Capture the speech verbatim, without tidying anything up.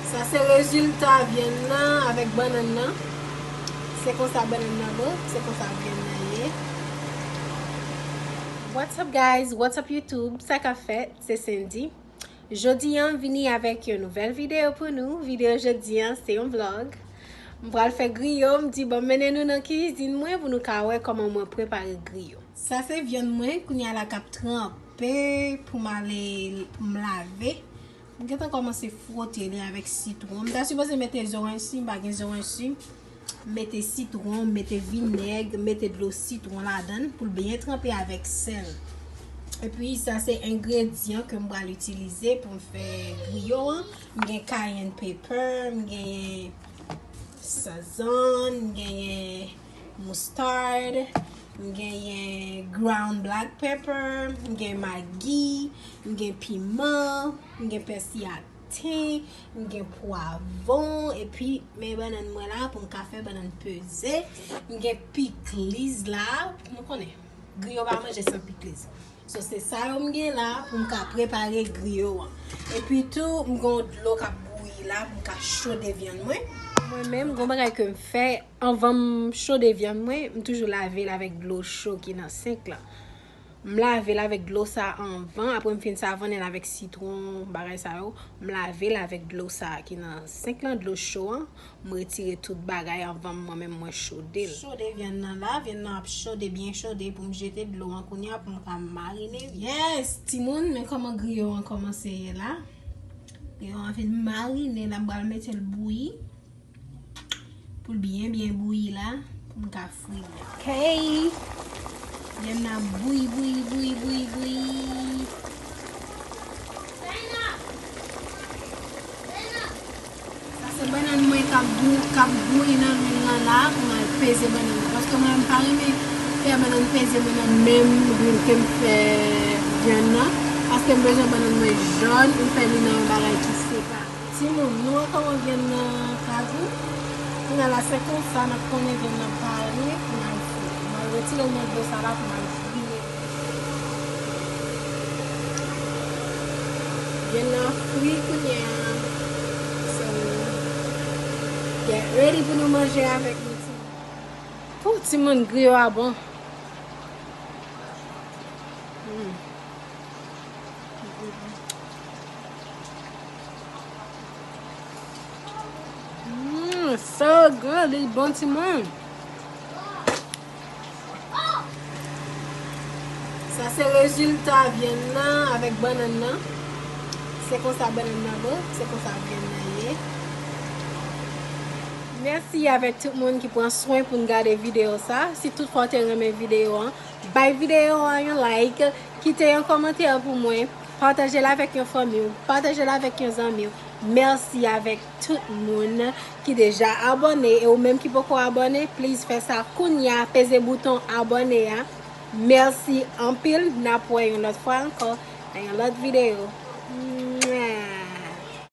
Sa se rezilta vyann nan avèk bannann nan. Se konsa bannann nan bon, se konsa vyann nan ye. What's up, guys? What's up, YouTube? Sa k ap fèt? Se Cindy. Jodi an, m vini avèk yon nouvèl videyo pou nou. Videyo jodi an, se yon vlog. M pral fè griyo, m di, "Bon, mennen nou nan kizin mwen pou nou ka wè kòman mwen prepare griyo." Sa se vyann mwen, kounye a la k ap tranpe pou m ale, pou m lave. M gentan kòmanse fwote li avèk sitwon. M ta sipoze mete zoranj si, m pa gen zoranj si. M mete sitwon, m mete vinèg, m mete dlo sitwon ladan l pou l byen tranpe avèk sèl. Epi sa se engredyan ke m pral itilize pou m fè griyo an. M gen cayenne pepper, m genyen sazann, m genyen mustard, m genyen ground black pepper, m gen magi, m gen piman, m gen pèsi a ten, m gen pwavon, epi men bannann mwen la pou m ka fè bannann peze. M gen pikliz la, nou konnen, griyo pa manje san pikliz. So, se sa yo m gen la pou m ka prepare griyo an. Epi tou, m gen yon dlo k ap bouyi la pou m ka chode vyann mwen. Mwen menm, gon bagay ke m fè, anvan m chode vyann mwen, m toujou lave l avèk dlo cho ki nan senk lan. M lave l avèk dlo sa anvan, apre m fin savonnen l avèk sitwon, bagay sa yo. M lave l avèk dlo sa ki nan senk lan, dlo cho an. M retire tout bagay anvan mwen menm mwen chode l. Chode vyann nan la, vyann nan ap chode, byen chode pou m jete dlo an kounye a pou m ka marine. Yes, timoun, men kòman griyo an kòmanse ye la. Griyo an fin marine la, m pral mete l bouyi. Pou l byen, byen bouyi la, pou m ka fri l. Ok. Vyann nan bouyi, bouyi, bouyi, bouyi, bouyi. Sa se bannann mwen k ap bou-, k ap bouyi nan lwil lan la, pou m al peze bannann nan. Paske mwen, m pa renmen fè bannann peze mwen nan menm lwil ke m fè vyann nan. Paske m bezwen bannann mwen jòn, m fè li nan yon bagay ki sepa. Timoun, nou wè kòman vyann nan ka gou? Kounye a la, se konsa n ap konnen vyann nan pare pou n al fri. Mwen retire l nan dlo sa la pou n al fri li. Vyann nan fri kounye a. So, get ready pou nou manje avèk nou, timoun. Pou timoun, griyo a bon. Mm. Mm, so good, li bon timoun. Sa se rezilta vyann nan avèk bannann nan. Se konsa bannann nan bon, se konsa vyann nan ye. Mèsi avèk tout moun ki pran swen pou n gade videyo sa. Si tout fwa w te renmen videyo an, bay videyo an yon like, kite yon kòmantè pou mwen, pataje l avèk yon fanmi w, pataje l avèk yon zanmi w. Mèsi avèk tout moun ki deja abòne, e ou menm ki poko abòne, please fè sa kounye a, peze bouton abòne a. Mèsi anpil, n ap wè yon lòt fwa ankò nan yon lòt videyo.